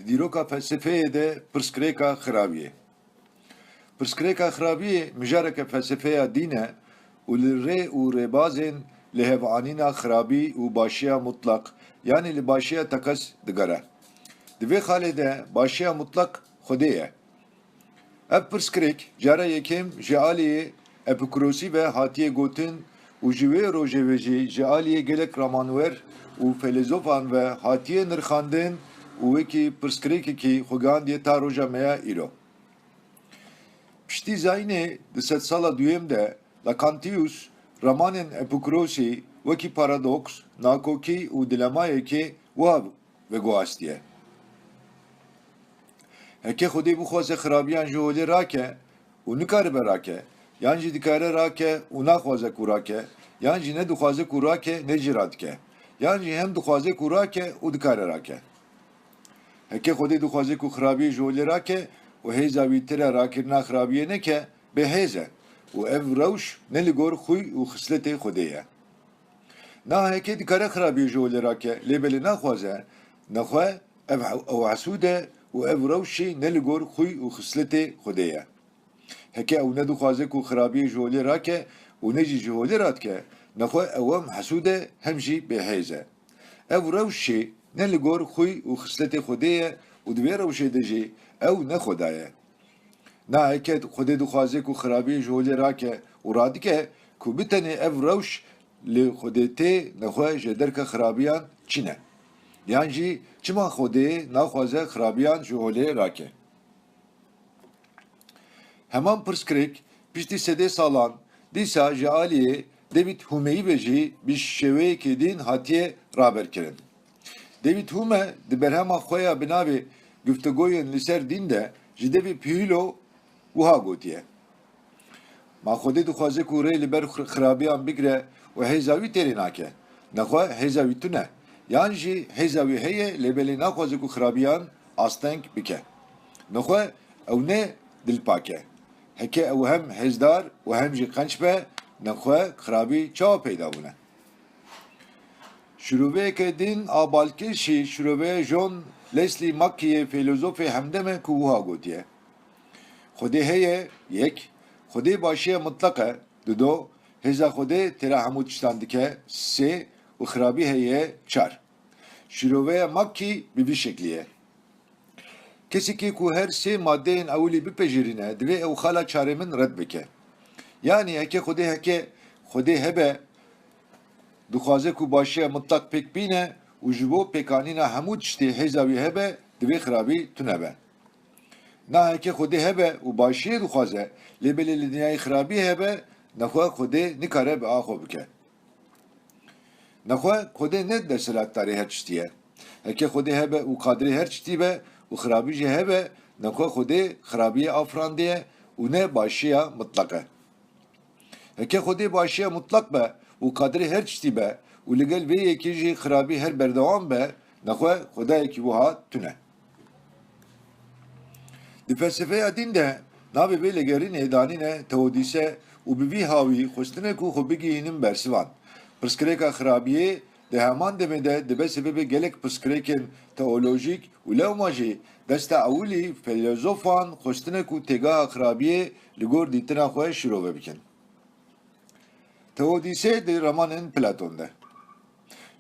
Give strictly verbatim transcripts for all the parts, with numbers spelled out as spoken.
Dîroka felsefeyê de pirsgirêka xirabiyê. Pirsgirêka xirabiyê mijareke felsefeya dîn e û li rê û rêbazên lihevînanîna xirabî û başiya mutlaq, yanî li başiya teqez digere. Di vê xalê de başiya mutlaq Xwedê ye. Ev pirsgirêk cara yekem ji aliyê Epikurosî ve hatiye gotin û ji wê rojê ve jî ji aliyê gelek ramanwer û felezofan ve hatiye nirxandin û wekî pirsgirêkekî xwe gihandiye ta roja me ya îro. Piştî zayînê di sedsala duyem de Lactantius ramanên Epikurosî wekî paradoks, nakokî û dilemayekê wiha veguhastiye. Heke Xwedê bixwaze xirabiyan ji holê rake û nikaribe rake, yan jî dikare rake û naxwaze ku rake, yan jî nedixwaze ku rake, ne jî radike, yan jî hem dixwaze ku rake û dikare rake. Heke Xwedê dixwaze ku xirabiyê ji holê rake û hêza wî tire rakirina xirabiyê neke, bêhêz e û ev rewş ne li gor xwî û xisletê Xwedê ye. Niha heke dikare xirabiyê ji holê rake, lê belê naxwaze, nexwe ev, ew hesûd e û ev rewş jî ne li gor xwî û xisletê Xwedê ye. Heke ew nedixwaze ku xirabiyê ji holê rake û ne jî ji holê radike, nexwe ew hem hesûd e hem jî bêhêz e. Ev rewş jî ne li gor xwî û xisletê Xwedê ye û di vê rewşê de jî ew ne Xweda ye. Na heke Xwedê dixwaze ku xirabiyê ji holê rake û radike, ku bi tenê ev rewş li Xwedê tê, nexwe jêderka xirabiyan çi ne? Yan jî çima Xwedê naxwaze xirabiyan ji holê rake? Heman pirsgirêk piştî sedê salan dîsa ji aliyê David Humeyî ve jî bi şêweyekê din hatiye raberkirin. David Hume di berhema xwe ya bi navê Guftegoyên li ser dîn de ji David Pihilo wiha gotiye, Ma Xwedê dixwaze ku rê li ber xir-, xirabiyan bigire û hêza wî têrê nake. Nexwe hêza wî tune. Yan jî hêza wî heye, lê belê naxwaze ku xirabiyan asteng bike. Nexwe ew ne dilpak e. Heke ew hem hêzdar û hem jî qenc be, nexwe xirabî çawa peyda bûne? Şiroveyeke din a balkêş jî şiroveya John Leslie Mackey yê fêlozofê hemdem e ku wiha gotiye, Xwedê heye, yek, Xwedê başiya mutlaq e, dido, hêza Xwedê têra hemû tiştan dike, sê, û xirabî heye, çar. Şiroveya Mackey bi vî şeklî ye. Kesekî ku her sê madeyên ewilî bipejirîne, divê ew xala çarêmin red bike. Yanî heke Xwedê heke Xwedê hebe, dixwaze ku başiya mitlaq pêk bîne û ji bo pêkanîna hemû tiştê hêza wî hebe, divê xirabî tune be. Na heke Xwedê hebe û başiyê dixwaze, lê belê li dinyayê xirabî hebe, nexwe Xwedê nikare bi a xwe bike. Nexwe Xwedê ne desthilatdarê her tiştî ye. Heke Xwedê hebe û qadirê her tiştî be û xirabî jî hebe, nexwe Xwedê xirabiyê afirandiye û ne başiya mutlaq e. Heke Xwedê başiya mutlaq be û qadirê her tiştî be û li gel vê yekê jî xirabî her berdewam be, nexwe Xwedayekî wiha tune. Di felsefeya dîn de navê vê lêgerînê danîne teodîse û bi vî hawî xwestine ku xwe bigihînin bersivan. Pirsgirêka xirabiyê di heman demê de dibe sebebê gelek pirsgirêkên teolojîk û lewma jî desta ewilî felozofan xwestine ku têgaha xirabiyê li gor dîtina xwe şirove bikin. Teodîse di ramanên Platon de.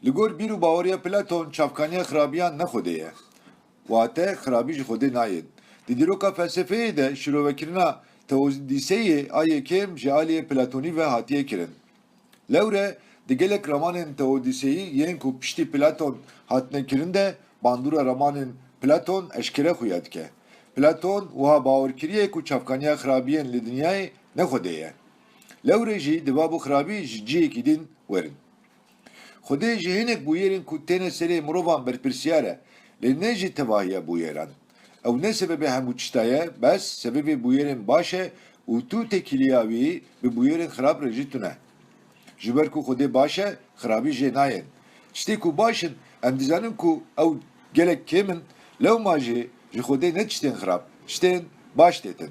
Li gor bîr û baweriya Platon çavkaniya xirabiyan ne Xwedê ye. Wate xirabî ji Xwedê nayên. Di dîroka felsefeyê de şirovekirina Teodîseyê a yekem ji aliyê Platonî ve hatiye kirin. Lewre di gelek ramanên Teodîseyî yên ku piştî Platon hatine kirin de bandora ramanên Platon eşkere xuya dike. Platon wiha bawer kiriye ku çavkaniya xirabiyên li dinyayê ne Xwedê ye. Lewre jî diva bo xirabî ji cihekî din werin. Xwedê ji hinek bûyerên ku têne serê mirovan berpirsiyar e, lê ne ji tevahiya bûyeran. Ew ne sebebê hemû tişta ye, bes sebebê bûyerên baş e û tu têkiliya wî bi bûyerên xirab re jî tune. Ji ber ku Xwedê baş e, xirabî jê nayên. Tiştê ku baş in, em dizanin ku ew gelek kêm in, lewma jî ji Xwedê ne tiştên xirab, tiştên baş têtin.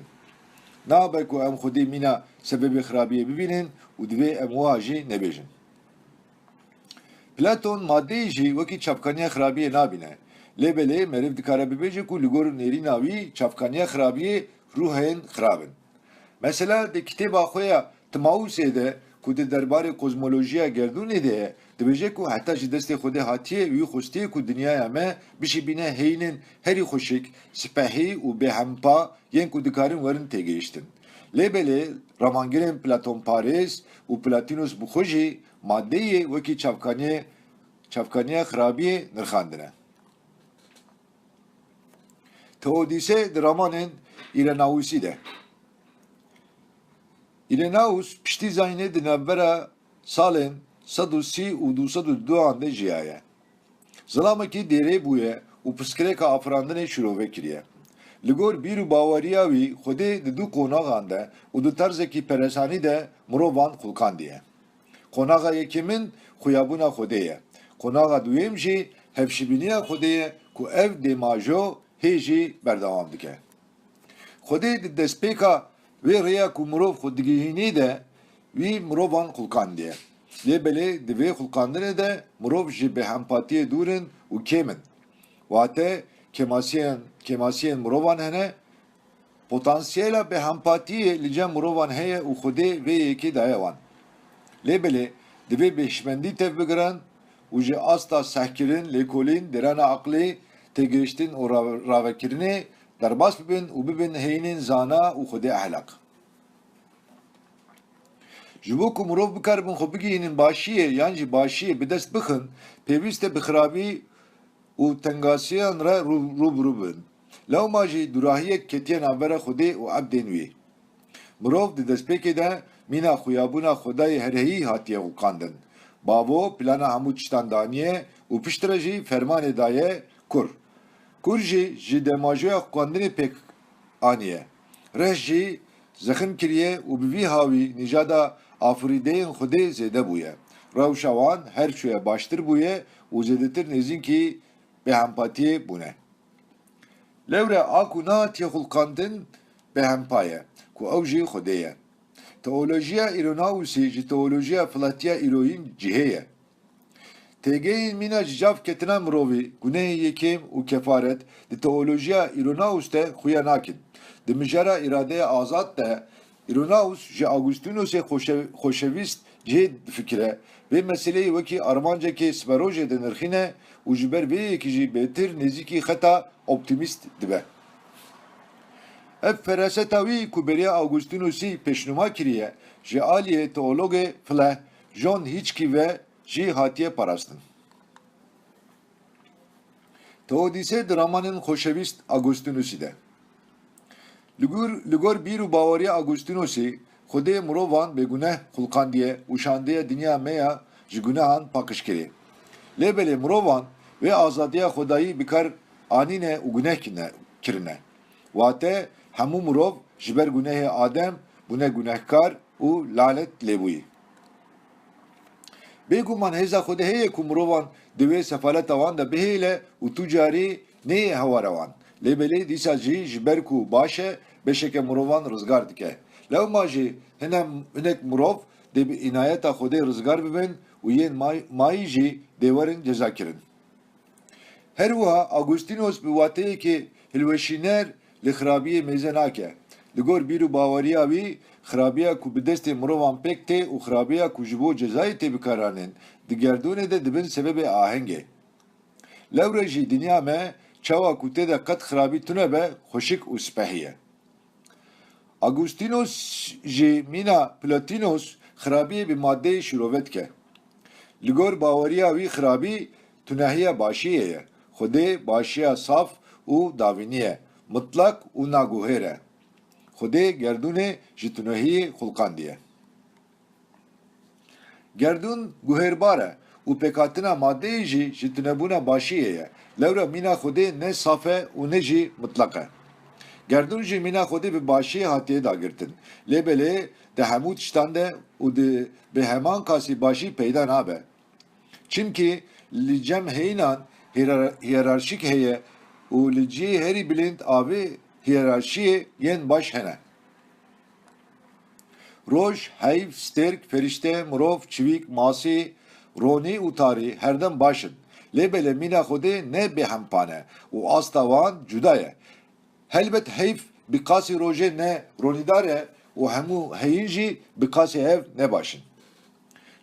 Nabe ku em Xwedê mîna sebebê xirabiyê bibînin û divê em wiha jî nebêjin. Platon madeyê jî wekî çavkaniya xirabiyê nabîne. Lê belê meriv dikare bibêje ku li gor nêrîna wî çavkaniya xirabiyê ruhên xirab in. Mesela di kitêba xwe ya Timausê de ku di derbarê kozmolojiya gerdûnê de ye, dibêje ku heta ji destê Xwedê hatiye, wî xwestiye ku dinyaya me bişibîne heyînên herî xweşik, spehî û bêhempa yên ku dikarin werin têgihiştin. Lê belê ramangirên Platonparêz û Platinos bi xwe jî madeyê wekî çavkaniyê, çavkaniya xirabiyê nirxandine. Theodîse di ramanên Îrenausî de. Îrenaus piştî zayînê di navbera salên sed û sî û du sed û duan de jiyaye. Zilamekî dêrê bûye û piskirêka afirandinê şirove kiriye. Li gor bîr û baweriya wî Xwedê di du qonaxan de û di terzekî peresanî de mirovan xulqandiye. Qonaxa yekêmin xuyabûna Xwedê ye. Qonaxa duyêm jî hevşibîniya Xwedê ye ku ev dêmajo hê jî berdewam dike. Xwedê di destpêka vê rêya ku mirov xwe digihînî de wî mirovan xulqandiye. Lê belê di vê xulqandinê de mirov ji bêhempatiyê dûr in û kêm in. Wate kêmasiyên, kêmasiyên mirovan hene, potansiyela bêhempatiyê li cem mirovan heye û Xwedê vê yekê daye wan. Lê belê divê bêhişmendî tevbigirin û ji asta sehkirin, lêkolîn, dêrana aqlê, têgihiştin û ra-, ravekirinê derbas bibin û bibin heyînên zana û Xwedê ehlaq. Ji bo ku mirov bikaribin xwe bigihînin başiyê yan jî başiyê bi dest bixin, pêwîst e bi xirabî û tengasiyan re rû, rû bi rû bin. Lewma jî dûrahiyek ketiye navbera Xwedê û ebdên wî. Mirov di destpêkê de mîna xuyabûna Xwedayê herheyî hatiye xulqandin. Bavo plana hemû tiştan daniye û piştre jî fermanê daye kur. Kur jî ji demajoya xwendinê pêk aniye. Rih jî zexm kiriye û bi vî hawî nîjada afirîdeyên Xwedê zêde bûye. Rewşa wan her çûye baştir bûye û zêdetir nêzîkî bêhempatiyê bûne. Lewre a ku nehatiye xulqandin bêhempa ye, ku ew jî Xwedê ye. Teolojiya Îronausî ji teolojiya filatiya îroyîn cihê ye. Têgehên mîna ji cav ketina mirovî, gunehê yekêm û kefaret, di teolojiya Îronaus de xuya nakin. Di mijara îradeya azad de Îronaus ji Augustînosê xoşe-, xoşewîst cihê difikire, vê meseleyê wekî armancekê siberojê dinirxîne û ji ber vê yekê jî bêtir nêzîkî xeta optîmîst dibe. Ev feraseta wî ku beriya Augustînosî pêşnûma kiriye, ji aliyê teologê Fleh John Hichkî ve jî hatiye parastin. Teodîse di ramanên xoşewîst Agostînosî de. Li gor, li gor bîr û baweriya Agostînosî, Xwedê mirovan bêguneh xulqandiye û şandiye dinya me ya ji gunehan paqij kirê. Lê belê mirovan vê azadiya Xwedayî bi kar anîne û guneh kine, kirine. Wate hemû mirov ji ber gunehê Adem bûne gunehkar û lanet lêbûyî. Bêguman hêza Xwedê heye ku mirovan di wê sefaleta wan de bihêle û tu carî neyê hewara wan. Lê belê dîsa jî ji ber ku baş e, beşeke mirovan rizgar dike. Lewma jî hine, hinek mirov dê bi înayeta Xwedê rizgar bibin û yên may-, mayî jî dê werin cezakirin. Her wiha Agostînos bi wateyekê hilweşîner li xirabiyê mêze nake. Li gor bîr û baweriya wî, xirabiya ku bi destê mirovan pêk tê û xirabiya ku ji bo cezayê tê bikaranîn, di gerdûnê de dibin sebebê ahengê. Lewre jî dinya me çawa ku tê de qet xirabî tune be, xweşik û spehî ye. Agostînos jî mîna Plotinos xirabiyê bi madeyê şîrove dike. Li gor baweriya wî xirabî tunehiya başiyê ye. Xwedê başiya saf û davînî ye, mitlaq û naguhêr e. Xwedê gerdûnê ji tunehiyê xulqandiye. Gerdûn guhêrbar e û pêkhatina madeyê jî ji tunebûna başiyê ye. Lewra mîna Xwedê ne saf e û ne jî mitlaq e. Gerdûn jî mîna Xwedê bi başiyê hatiye dagirtin. Lê belê di hemû tiştan de û di bi heman qasî başî peyda nabe. Çimkî li cem heyînan hîyer-, hiyerarşîk heye û li cihê herî bilind a vê hiyerarşiyê yên baş hene. Roj, heyv, stêrk, ferîşte, mirov, çivîk, masî, ronî û tarî herdem baş in. Lê belê mîna Xwedê ne bêhempa ne û asta wan cuda ye. Helbet heyf bi qasî rojê ne ronîdar e û hemû heyîn jî bi qasî hev ne baş in.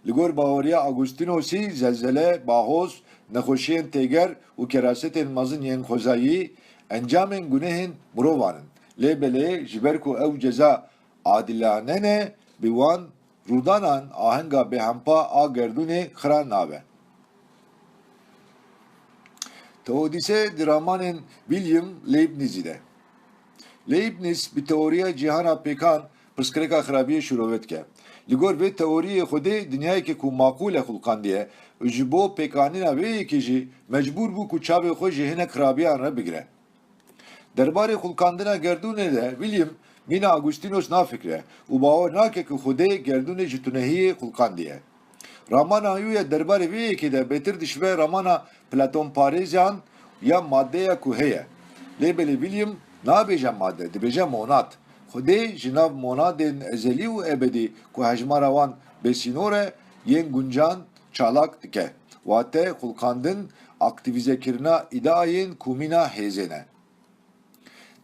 Li gor baweriya Agustînosî zelzele, bahoz, nexweşiyên têger û kerasetên mezin yên xwezayî encamên gunehên mirovan in. Lê belê ji ber ku ew ceza adilane ne, bi wan rûdanan ahenga bêhempa a gerdûnê xira nabe. Teodîse di ramanên William Leibnizî de. Leibniz bi teoriya cîhana pêkan pirsgirêka xirabiyê şîrove dike. Li gor vê teoriyê Xwedê dinyayekê ku maqûl e xulqandiye û ji bo pêkanîna vê yekê jî mecbûr bû ku çavê xwe ji hinek xirabiyan re bigire. Derbarê xulqandina gerdûnê de William mîna Agustînos nafikire û bawer nake ku Xwedê gerdûnê ji tunehiyê xulqandiye. Ramana wî ya derbarê vê yekê de bêtir dişibe ramana Platonparêzan ya madeya ku heye. Lê belê William nabêje made, dibêje monad. Xwedê ji nav monadên ezelî û ebedî ku hejmara wan bêsînor e, yên guncan çalak dike. Wate xulqandin, aktîvîzekirina îdeayên ku mîna hêzê ne.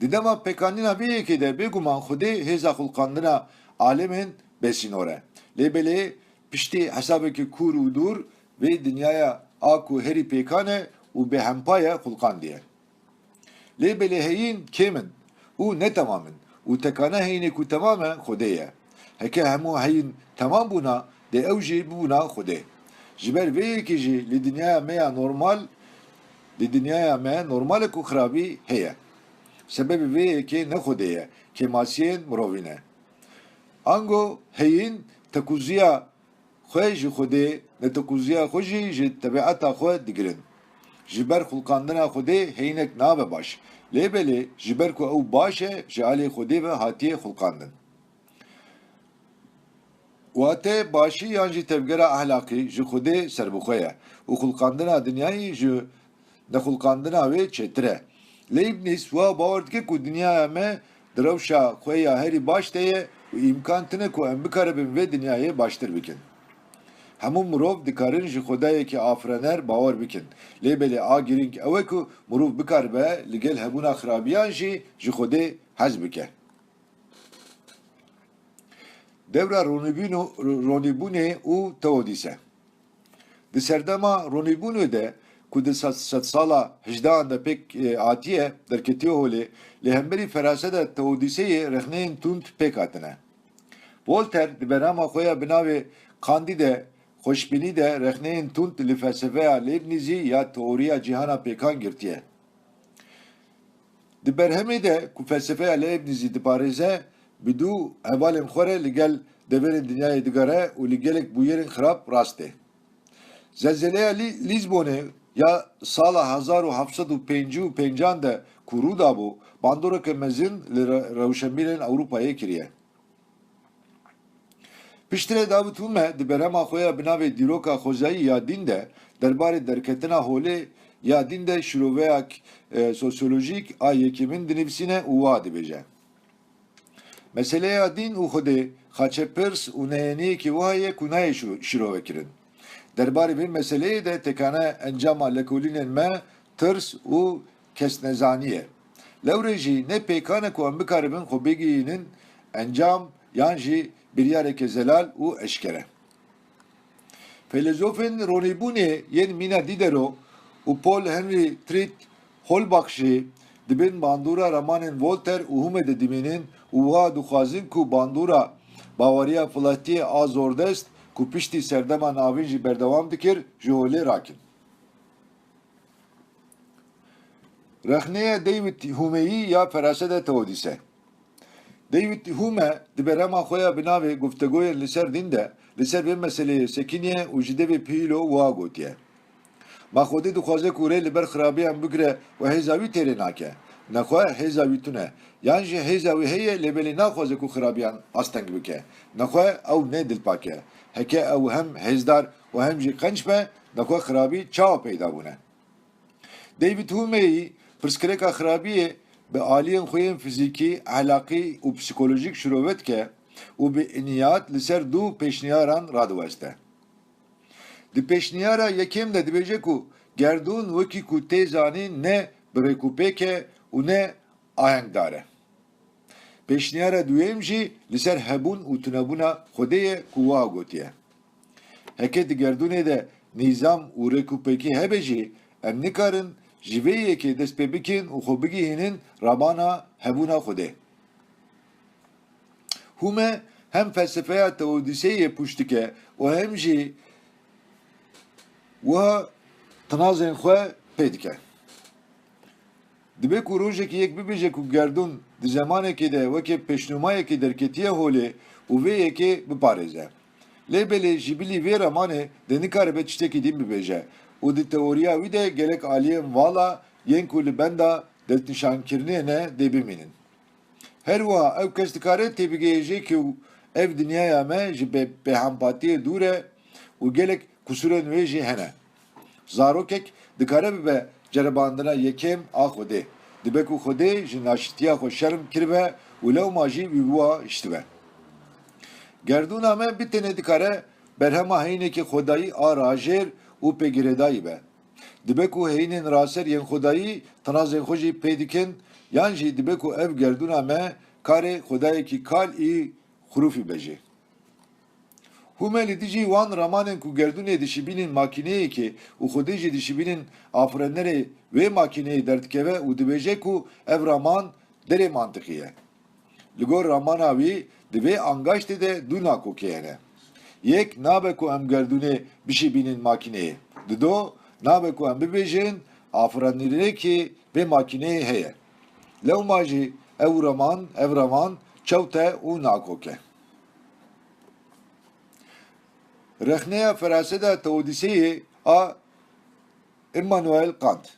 Di dema pêkanîna vê yekê de bêguman Xwedê hêza xulqandina alemên bêsînor e. Lê belê piştî hesabekî kûr û dûr vê dinyaya a ku herî pêkan e û bêhempa ye xulqandiye. Lê belê heyîn kêm in û ne temam in û tekane heyînê ku temam e Xwedê ye. Heke hemû heyîn temam bûna, dê ew jî bibûna Xwedê. Ji ber vê yekê jî li dinyaya me ya normal, li dinyaya me normal e ku xirabî heye. Sebebê vê yekê ne Xwedê ye, kêmasiyên mirovî ne. Ango heyîn tekuziya xwe ji Xwedê, netekuziya xwe jî ji tebiata xwe digirin. Ji ber xulqandina Xwedê heyînek nabe baş. Lê belê ji ber ku ew baş e, ji alî Xwedê ve hatiye xulqandin. Wate başî yan jî tevgera ehlaqî ji Xwedê serbixwe ye û xulqandina dinyayî ji nexulqandina wê çêtir e. Leibniz wa bawer dike ku dinyaya me di rewşa xwe ya herî baş de ye û îmkan tine ku em bikaribin vê dinyayê baştir bikin. Hemû mirov dikarin ji Xwedayekî afirener bawer bikin. Lê belê a girîng ew e ku mirov bikaribe li gel hebûna xirabiyan jî ji Xwedê hez bike. Dewra ronîbûn û, ronîbûnê û Teodîse. Di serdema ronîbûnê de ku di sed, sedsala hejdehan de pêk, e, hatiye, derketiye holê, li hemberî ferase de Teodîseyê rexneyên tund pêk hatine. Voltaire di berhema xwe ya bi navê Candide, Xweşbînî de rexneyên tund li felsefeya Leibnizî ya teoriya cîhana pêkan girtiye. Di berhemê de ku felsefeya Leibnizî diparêze, bi du hevalên xwe re li gel deverên dinyayê digere û li gelek bûyerên xirab rast tê. Zelzeleya Lî-, Lîzbonê ya sala hezar û heft sed û pêncî û pêncan de ku rû dabû, bandoreke mezin li re-, rewşenbîrên Ewropayê kiriye. Piştre David Hume di berhema xwe ya bi navê Dîroka Xwezayî ya Dîn de derbarê derketina holê ya dîn de şîroveyak, e, sosyolojîk a yekemîn dinivîsîne û wa dibêje: Meseleya dîn û Xwedê xaçepirs û neyeniyekî wiha ye ku nayê şiro-, şîrovekirin. Derbarê vê meseleyê de tekane encama lekolînên me tirs û kesnezanî ye. Lewrê jî ne pêkan e ku em bikaribin xwe bigihînin encam yan jî biryareke zelal û eşkere. Feylezofên ronîbûnê yên mîna Diderot û Paul Henri Treat Holbach jî di bin bandora ramanên Voltaire û Hume de dimînin û wiha dixwazin ku bandora baweriya filatiyê a zordest ku piştî Serdema Navîn jî berdewam dikir, ji holê rakin. Rexneya David Humeyî ya Ferasede Teodîse. David Hume di berhema xwe ya bi navê Guftegoyên li ser dîn de li ser vê meseleyê sekiniye û ji devê pîlo wiha gotiye: Ma Xwedê dixwaze ku rê li ber xirabiyan bigire û hêza wî têrê nake. Nexwe hêza wî tune. Yan jî hêza wî heye, lê belê naxwaze ku xirabiyan asteng bike. Nexwe ew ne dilpak e. Heke ew hem hêzdar û hem jî qenc be, nexwe xirabî çawa peyda bûne? David Humeyî pirsgirêka xirabiyê bi aliyên xwe yên fizîkî, ehlaqî û psîkolojîk şirove dike û bi îniyat li ser du pêşniyaran radiweste. Di pêşniyara yekêm de dibêje ku Gerdûn wekî ku tê zanîn ne bi rêkûpêk e û ne ahengdar e. Pêşniyara duyem jî li ser hebûn û tunebûna Xwedê ye ku wiha gotiye. Heke di gerdûnê de nîzam û rêkûpêkî hebe jî, em nikarin ji vê yekê dest pê bikin û xwe bigihînin ramana hebûna Xwedê. Hume hem felsefeya Teodîseyê pûç dike û hem jî wiha tinazên xwe pê dike. Dibe ku rojekî yek bibêje ku gerdûn di zemanekê de weke pêşnûmayekê derketiye holê û vê yekê biparêze. Lê belê ji bilî vê ramanê de nikaribe tiştekî din bibêje û di teoriya wî de gelek aliyên vala yên ku li benda destnîşankirinê ne dê bimînin. Her wiha ew kes dikare têbigihêje ku ev dinyaya me ji bê-, bêhempatiyê dûr e û gelek kusurên wê jî hene. Zarokek dikare bibe ceribandina yekem a Xwedê. Dibe ku Xwedê ji naşitiya xwe şerm kiribe û lewma jî wî wiha hiştibe. Gerdûna me bi tenê dikare berhema heyînekî xwedayî a rajêr û pêgirêdayî be. Dibe ku heyînên raser yên xwedayî tinazên xwe jî pê dikin, yan jî dibe ku ev gerdûna me karê xwedayekî kal î xurûfî be jî. Hûme li dijî wan ramanên ku gerdûnê dişibînin makîneyekê û Xwedê jî dişibînin afirenerê wê makîneyê derdikeve û dibêje ku ev raman derê mantiqî ye. Li gor ramana wî di vê angaştê de du nakokê hene. Yek nabe ku em gerdûnê bişibînin makîneyê. Dido nabe ku em bibêjin afiranîrekî vê makîneyê heye. Lewma jî ew raman, ev raman çewt e û nakok e. Rexneya feraseta Teodîseyê a Immanuel Kant.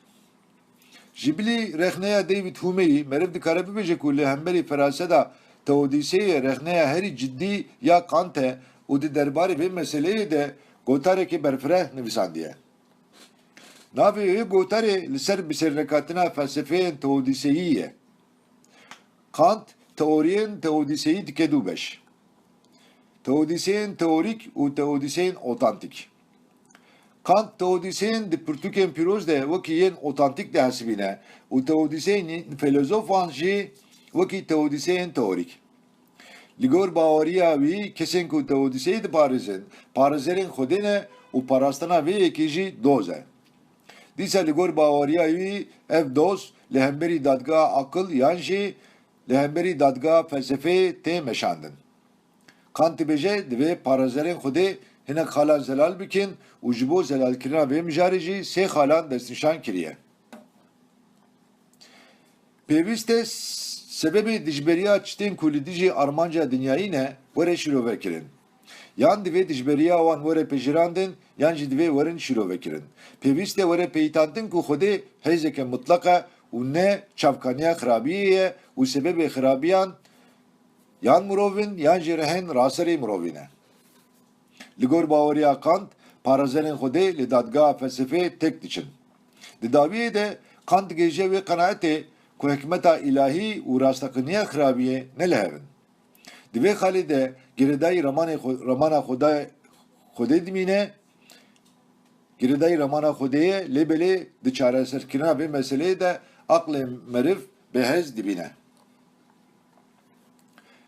Ji bilî rexneya David Humeyî meriv dikare bibêje ku li hemberî feraseta Teodîseyê rexneya herî cidî ya Kant e û di derbarê vê meseleyê de gotarekî berfireh nivîsandiye. Navê wê gotarê li ser bisêrnekatina felsefeyên Teodîseyî ye. Kant teoriyên Teodîseyî dike du beş. Teodîseyên teorîk û teodîseyên otantîk. Kant teodîseyên di pirtûkên pîroz de wekî yên otantîk dihesibîne û teodîseyên filozofan jî wekî teodîseyên teorîk. Li gor baweriya wî, kesên ku teodîseyî diparêzin, parêzerên Xwedê ne û parastina vê yekê jî doz e. Dîsa li gor baweriya wî ev doz li hemberî dadgeha aqil yan jî li hemberî dadgeha felsefeyê tê meşandin. Kant dibêje, divê parêzerên Xwedê hinek xalan zelal bikin û ji bo zelalkirina vê mijarê jî sê xalan destnîşan kiriye. Pêwîst e s-, sebebê dijberiya tiştên ku li dijî armanca dinyayî ne were şîrovekirin. Yan divê dijberiya wan were pejirandin, yan jî divê werin şîrovekirin. Pêwîst e were peyîtantin ku Xwedê hêzeke mutlaq e û ne çavkaniya xirabiyê ye û sebebê xirabiyan yan mirov in, yan jî rihên raserê mirovî ne. Li gor baweriya Kant, parêzerên Xwedê li dadgeha felsefeyê têk diçin. Di dawiyê de Kant digihêje wê qenaetê ku hikmeta îlahî û rasteqiniya xirabiyê ne li hev in. Di vê xalê de girêdayî ramanê xwe, ramana Xweda-, Xwedê dimîne, girêdayî ramana Xwedê ye, lê belê di çareserkirina vê meseleyê de aqlê meriv bêhez dibîne.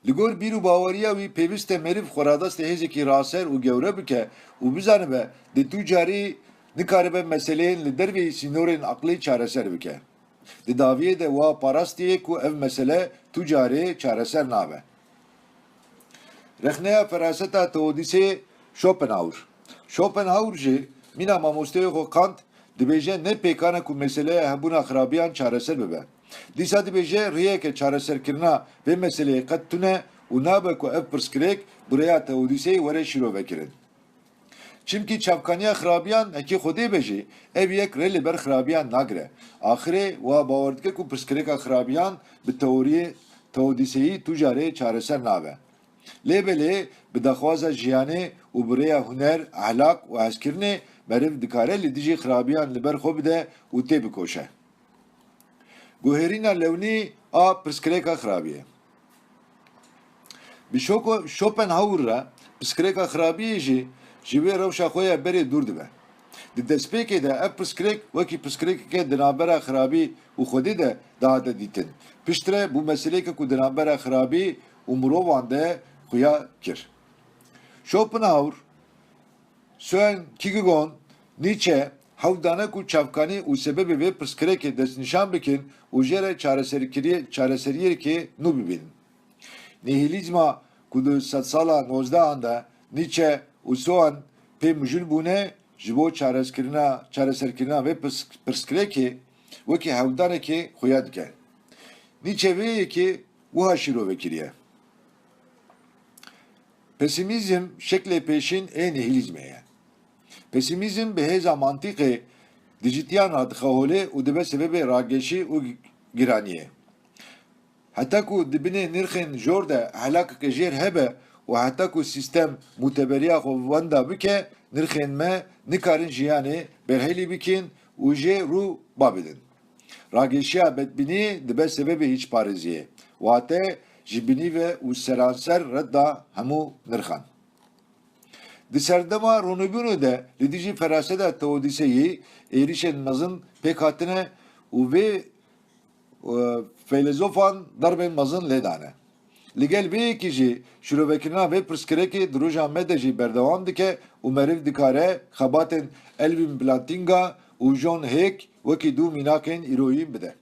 Li gor bîr û baweriya wî pêwîst e meriv xwe radestê hêzekî raser û gewre bike û bizanibe di tu carî nikaribe meseleyên li derveyî sînorên aqlî çareser bike. Di dawiyê de wa parastiye ku ev mesele tu carê çareser nabe. Rexneya feraseta Teodîsê Schopenhauer. Schopenhauer jî mîna mamosteyê xwe Kant dibêje ne pêkan e ku meseleya hebûna xirabiyan çareser bibe. Dîsa dibêje rêyeke çareserkirina vê meseleyê qet tune û nabe ku ev pirsgirêk bi rêya Teodîseyê were şîrovekirin. Çimkî çavkaniya xirabiyan hekî Xwedê be jî, ev yek rê li ber xirabiyan nagire. Axirê wa bawer dike ku pirsgirêka xirabiyan bi teoriyê Teodîseyî tu carê çareser nabe. Lê belê bi daxwaza jiyanê û bi rêya huner, ehlaq û hezkirinê meriv dikare li dijî xirabiyan li ber xwe bide û têbikoşe. Guherîna lewnî a pirsgirêka xirabiyê. Bi Şoko-, Schopenhauer re pirsgirêka xirabiyê jî ji vê rewşa xwe ya berê dûr dibe. Di destpêkê de ev pirsgirêk wekî pirsgirêkeke di navbera xirabî û xwedê de dihate dîtin. Piştre bû meseleyeke ku di navbera xirabî û mirovan de xuya kir. Schopenhauer, Soen Kierkegaard, Nietzsche, hewl dane ku çavkanî û sebebê vê pirsgirêkê destnîşan bikin û jê re çareserkiriyê-, çareseriyekê nû bibînin. Nihilîzma ku di sedsala nozdehan de Nietzsche û Soen pê mijûl bûne, ji bo çareskirina, çareserkirina vê pirs-, pirsgirêkê wekî hewldanekê xuya dike. Nietzsche vê yekê wiha şîrove kiriye. Pesimîzm şeklê pêşîn ê nihilîzmê ye. Pesimîzm bi hêza mantîqê dijîtiyan re dixe holê û dibe sebebê rageşî û giraniyê. Heta ku di binê nirxên jor de helakeke jêr hebe û heta ku sîstem mûteberiya xwe wenda bike, nirxên me nikarin jiyanê berheylî bikin û jê rû babidin. Rageşiya bedbîniyê dibe sebebê hîçparêziyê, wate ji binî ve û seranser redda hemû nirxan. Di serdema rûnîbûnê de li dijî feraseta teodîseyî êrîşên mezin pêk hatine û vê, e, feylezofan derbên mezin lê dane. Li gel vê yekê jî şîrovekirina vê pirsgirêkê di roja me de jî berdewam dike û meriv dikare xebatên Elvin Plantinga û John Hake wekî du mînakên îroyî bide.